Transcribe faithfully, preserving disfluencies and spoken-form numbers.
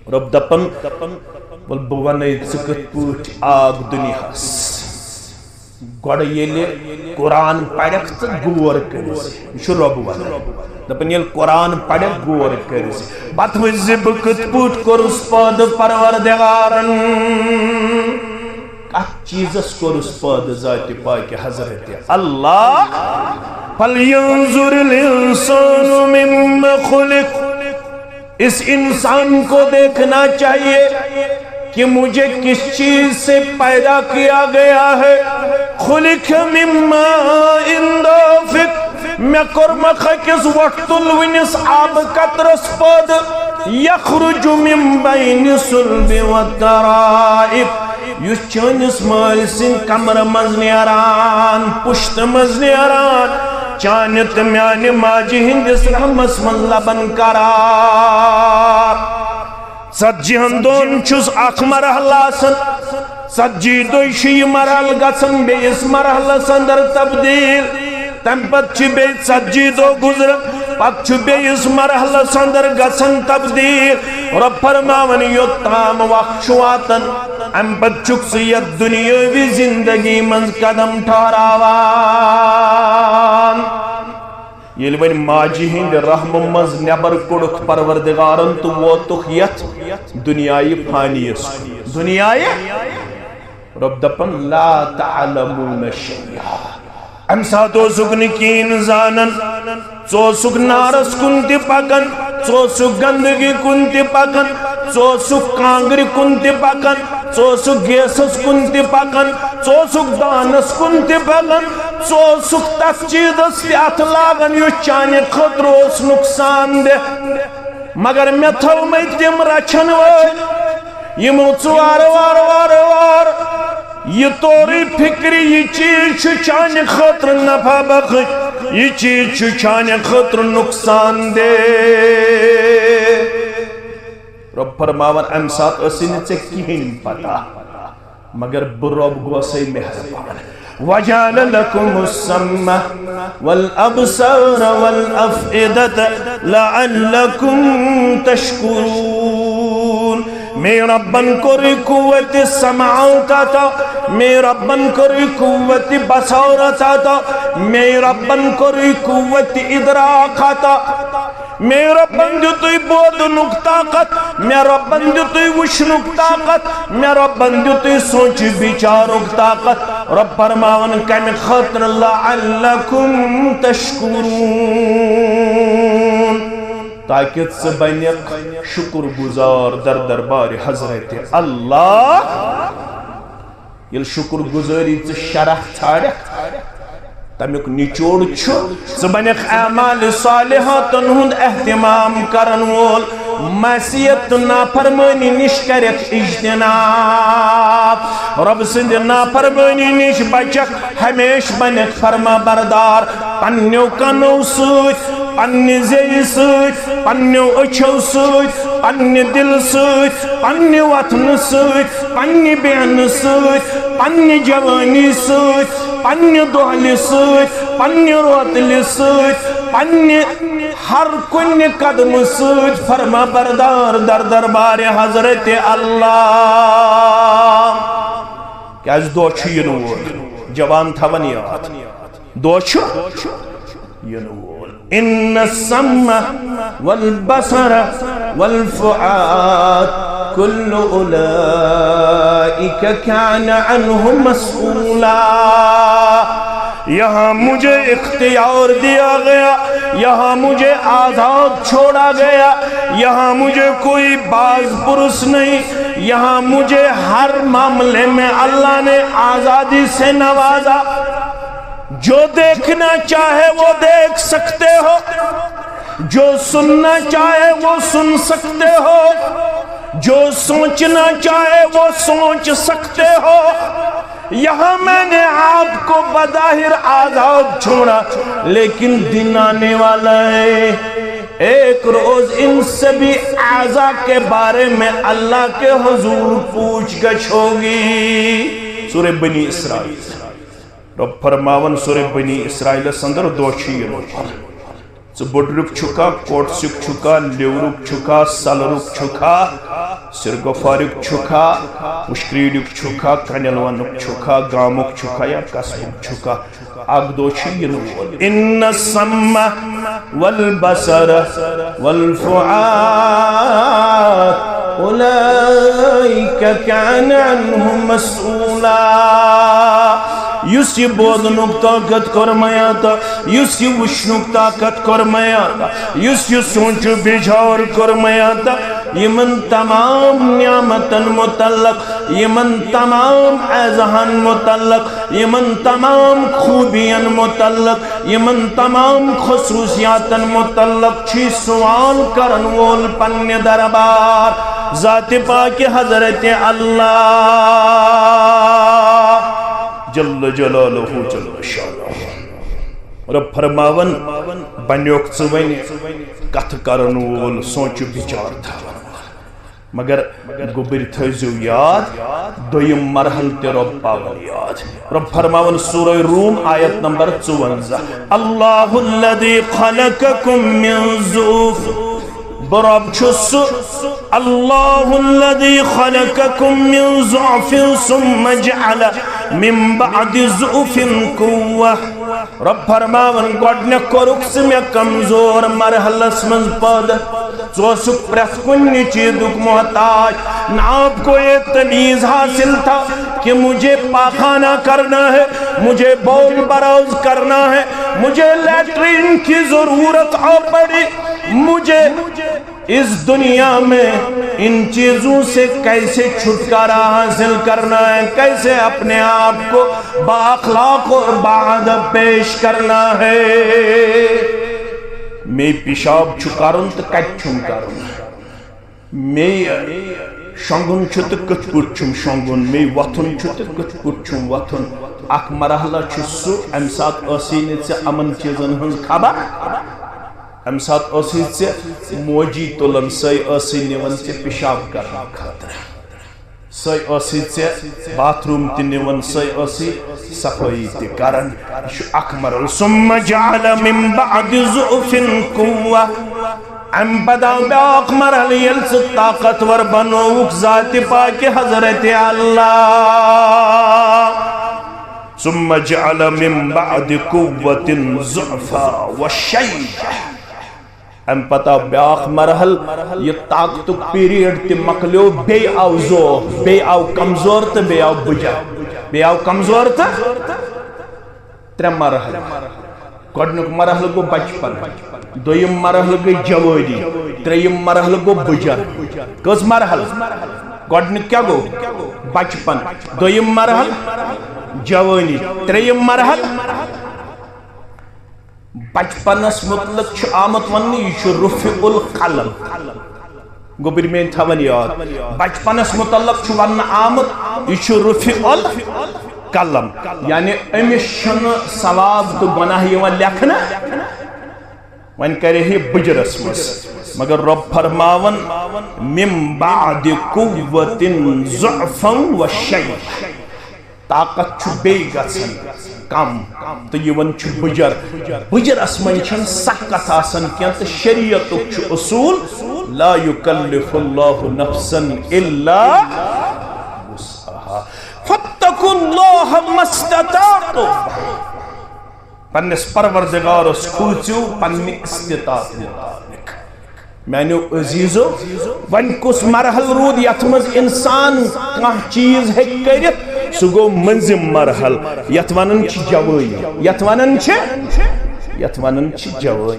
رۄب دپان، ول بہٕ ونے ژٕ کِتھ پٲٹھۍ آکھ دُنیاہس۔ گۄڈٕ ییٚلہِ قرآن پرکھ تہٕ غور کٔرِو۔ یہِ چھُ رۄب ونان۔ دپان، ییٚلہِ قرآن پرکھ، غور کٔرِو۔ پتہٕ وٕچھ زِ بہٕ کِتھ پٲٹھۍ کوٚرُس پٲدٕ پروردگارن۔ کتھ چیٖزس کوٚرُس پٲدٕ ذاتِ پاکہِ حضرت اللہ؟ فلینظر الانسان مم خلق۔ اس انسان کو دیکھنا چاہیے کہ مجھے کس چیز سے پیدا کیا گیا ہے۔ خلق من ماء دافق، مےٚ کوٚرمکھ أکِس وۄٹھ تُلوٕنِس آبہٕ قطرس پٲدٕ۔ یخرج من بین الصلب والترائب، یُس چٲنِس مٲلۍ سٕنٛدِ کمرٕ منٛز نیران، پُشتہٕ منٛز نیران، چانہِ تہٕ میانہِ ماجہِ ہٕنٛدِس رحمس منٛز لبن قرار۔ ژتجی ہن دۄہن چھُس اکھ مرحلہٕ آسان، ژتجی دۄہہِ چھُ یہِ مرحلہٕ گژھان بیٚیِس مرحلس اندر تبدیل۔ تمہِ پتہٕ چھِ بیٚیہِ ژتجی دۄہ گُزران، پتہٕ چھُ بیٚیِس مرحلس اندر گژھان تبدیل۔ رۄب فرماوان، یوٚت تام وقت چھُ واتان، امہِ پتہٕ چھُکھ ژٕ یتھ دُنیٲوی زندگی منٛز قدم ٹھہراوان۔ ییٚلہِ وۄنۍ ماجہِ ہٕنٛدِ رحمہٕ منٛز نٮ۪بر کوٚڑُکھ پروردگارن تہٕ ووتُکھ یتھ دُنیاے فانیس کُن۔ دُنیاے رۄب دپان، لا تعلمون شیئا۔ امہِ ساتہٕ اوسُکھ نہٕ کِہیٖنۍ زانان۔ ژٕ اوسُکھ نارس کُن تہِ پکان، ژٕ اوسُکھ گندگی کُن تہِ پکان، ژٕ اوسُکھ کانگرِ کُن تہِ پکان، ژٕ اوسُکھ گیسس کُن تہِ پکان، ژٕ اوسُکھ دانس کُن تہِ پکان، ژٕ اوسُکھ تتھ چیٖزس تہِ اتھٕ لاگان یُس چانہِ خٲطرٕ اوس نقصان دہ۔ مگر مےٚ تھٲومٕتۍ تِم رچھن وٲلۍ، یِمو ژٕ وارٕ وارٕ وارٕ وارٕ یہِ تورٕے فکرِ، یہِ چیٖز چھُ چانہِ خٲطرٕ نفع بخش، یہِ چیٖز چھُ چانہِ خٲطرٕ نقصان دہ۔ رۄب فرماوان، امہِ ساتہٕ ٲسٕے نہٕ ژےٚ کِہیٖنۍ پتہ۔ مگر بہٕ رۄب گوسے مہربان۔ وجعل لكم السمع والابصار والافئدة لعلكم تشكرون۔ میرے ربن کوٚرُے قوت سماعت عطا، میرے ربن کوٚرُے قوت بصارت عطا، میرے ربن کوٚرُے قوت ادراک عطا۔ مےٚ رۄبن دیُتُے بوزنُک طاقت، مےٚ رۄبن دیُتُے وٕچھنُک طاقت، مےٚ رۄبن دیُتُے سونٛچہِ بِچارُک طاقت۔ رۄب فرماوان کمہِ خٲطرٕ؟ لعلکم تشکرون، تاکہِ ژٕ بنکھ شُکر گزار در دربارِ حضرت اللہ۔ ییٚلہِ شُکر گُزٲری ژٕ شرح ژھانٛڈکھ، تمیُک نچوڑ چھُ، ژٕ بنکھ اعمال صالحاتن ہُنٛد اہتمام کرن وول، معصیت تہٕ نافرمٲنی نِش کرکھ اجتناب۔ رۄب سٕنٛدِ نافرمٲنی نِش بچکھ، ہمیشہٕ بنکھ فرما بردار۔ پننیو کنو سۭتۍ، پننہِ زیٚیہِ سۭتۍ، پننیو أچھو سۭتۍ، پننہِ دِلہٕ سۭتۍ، پننہِ وۄتھنہٕ سۭتۍ، پننہِ بیہنہٕ سۭتۍ، پننہِ جوٲنی سۭتۍ، پننہِ دۄہلہِ سۭتۍ، پننہِ روتلہِ سۭتۍ، پننہِ ہر کُنہِ قدمہٕ سۭتۍ فرما بردار در دربارِ حضرت اللہ۔ کیازِ دۄہ چھُ یِنہٕ وول، جوان تھاوان یاد۔ دۄہ چھُ یِنہٕ وول۔ ان السمع والبصر والفؤاد كل اولئك كان عنه مسؤولا۔ یہاں مجھے اختیار دیا گیا، یہاں مجھے آزاد چھوڑا گیا، یہاں مجھے کوئی باز پرس نہیں، یہاں مجھے ہر معاملے میں اللہ نے آزادی سے نوازا۔ جو دیکھنا چاہے وہ دیکھ سکتے ہو، جو سننا چاہے وہ سن سکتے ہو، جو سوچنا چاہے وہ سوچ سکتے ہو۔ یہاں میں نے آپ کو بظاہر آزاد چھوڑا، لیکن دن آنے والا ہے، ایک روز ان سبھی اعضا کے بارے میں اللہ کے حضور پوچھ گچھ ہوگی۔ سورہ بنی اسرائیل۔ رب فرماون سورہ بنی اسرائیلس اندر، دۄہ چھُ یِنہٕ وول۔ ژٕ بُڈرُک چھُکھا، کوٹسُک چھُکھا، لیورُک چھُکھا، سلرُک چھُکھا، سرگفارک چھُکھا، مشکریڈک چھُکھا، کنیلونک چھُکھا، گامک چھُکھا یا قصبک چھُکھا، اکھ دۄہ چھُ یِنہٕ وول۔ ان السمع والبصر والفؤاد اولئک کان عنہ مسئولا۔ یُس یہِ بوزنُک طاقت کوٚر مےٚ عطا، یُس یہِ وٕچھنُک طاقت کوٚر مےٚ عطا، یُس یہِ سونچُک بِچار کوٚر مےٚ عطا، یِمن تمام نعمتن متعلق، یِمن تمام اعزہن متعلق، یِمن تمام خوبین متعلق، یِمن تمام خصوصیاتن متعلق چھُ سوال کرن وول پننہِ دربار ذات پاک حضرت اللہ جل جلالہ جل شانہ۔ رب فرماون، بنیوکھ ژٕ وۄنۍ کتھ کرن وول، سونچ بچار تھاون وول۔ مگر گوٚبٕرۍ تھٲوزیو یاد، دوٚیِم مرحلہٕ تہِ رۄب پاوان یاد۔ رۄب فرماوان سورہ روم آیت نمبر ژُوَنزاہ، اللہ الذی خلقکم من ضعف، بہٕ رۄب چھُس سُہ، اللہ الذی خلقکم من ضعف ثم جعل من بعد ضعف قوة۔ رۄب فرماوان، گۄڈٕنیتھ کوٚرُکھ ژٕ مےٚ کمزور مرحلس منٛز پٲدٕ۔ ژٕ اوسُکھ پرٛٮ۪تھ کُنہِ چیٖزُک محتاج۔ نہ آپ کو یہ تمیز حاصل تھا کہ مجھے پاخانہ کرنا ہے، مجھے بول براز کرنا ہے، مجھے لیٹرین کی ضرورت آ پڑی، مجھے اس دنیا میں ان چیزوں سے کیسے چھٹکارا حاصل کرنا ہے، کیسے اپنے آپ کو بااخلاق اور باادب پیش کرنا ہے۔ مے پیشاب چھُ کرُن تہٕ کتہِ چھُم کرُن؟ مے شۄنگُن چھُ تہٕ کِتھ پٲٹھۍ چھُم شۄنگُن؟ مے وۄتھُن چھُ تہٕ کِتھ پٲٹھۍ چھُم وۄتھُن؟ اکھ مرحلہ چھُ سُہ، امہِ ساتہٕ ٲسٕے نہٕ ژےٚ یِمن چیٖزن ہٕنٛز خبر۔ امہِ ساتہٕ ٲسٕے ژےٚ موجی تُلان، سۄے ٲسٕے نِوان ژےٚ پیشاب کرنہٕ خٲطرٕ، سۄے ٲسٕے ژےٚ باتھ روٗم تہِ نِوان، سۄے ٲسٕے صفٲیی تہِ کران۔ یہِ چھُ اکھ مرحلہٕ۔ ثم جعل من بعد ضعف قوة۔ امہِ پتہٕ آو بیاکھ مرحلہٕ، ییٚلہِ ژٕ طاقتور بنووُکھ ذاتِ پاکِ حضرت اللہ۔ ثم جعل من بعد قوة ضعفا وشيبة۔ امہِ پتہٕ آو بیاکھ مرحلہٕ، یہِ طاقتُک پیریڈ تہِ مۄکلیو، بیٚیہِ آو ضعف، بیٚیہِ آو کمزور تہٕ بیٚیہِ آو بُجر، بیٚیہِ آو کمزور تہٕ ترٛےٚ مرحلہٕ۔ گۄڈٕنیُک مرحلہٕ گوٚو بچپن، دوٚیِم مرحلہٕ گٔے جوٲنی، ترٛیٚیِم مرحلہٕ گوٚو بُجر۔ کٔژ مرحلہٕ؟ گۄڈٕنیُک کیٛاہ گوٚو؟ بچپن۔ دوٚیِم مرحلہٕ جوٲنی، ترٛیٚیِم مرحلہٕ۔ بچپنس متعلق چھُ آمُت وننہٕ، یہِ چھُ رفیع القلم۔ گوٚبرۍ میٲنۍ تھاوان یاد، بچپنس متعلق چھُ وننہٕ آمُت، یہِ چھُ رفیع القلم، یعنی أمِس چھُنہٕ ثواب تہٕ گۄناہ یِوان لیکھنہٕ۔ وۄنۍ کرے ہے بُجرس منٛز، مگر رۄب فرماوان، من بعد قوة ضعفا وشيبة۔ طاقت چھُ بیٚیہِ گژھان کم تہٕ یِوان چھُ بُجر۔ بُجرس منٛز چھَنہٕ سۄ کتھ آسان کینٛہہ تہٕ شریعتُک چھُ اصوٗل، لا يكلف الله نفسا إلا وسعها، فاتقوا الله ما استطعتم۔ پننِس پروردگارس کھوژِو پننہِ استطاعت مطابق۔ میانیو عزیزو، وۄنۍ کُس مرحلہٕ روٗد یتھ منٛز انسان کانٛہہ چیٖز ہیٚکہِ کٔرِتھ؟ سُہ گوٚو مٔنٛزِم مرحلہٕ، یتھ ونان چھِ جوٲنی، یتھ ونان چھِ، یتھ ونان چھِ جوٲنی۔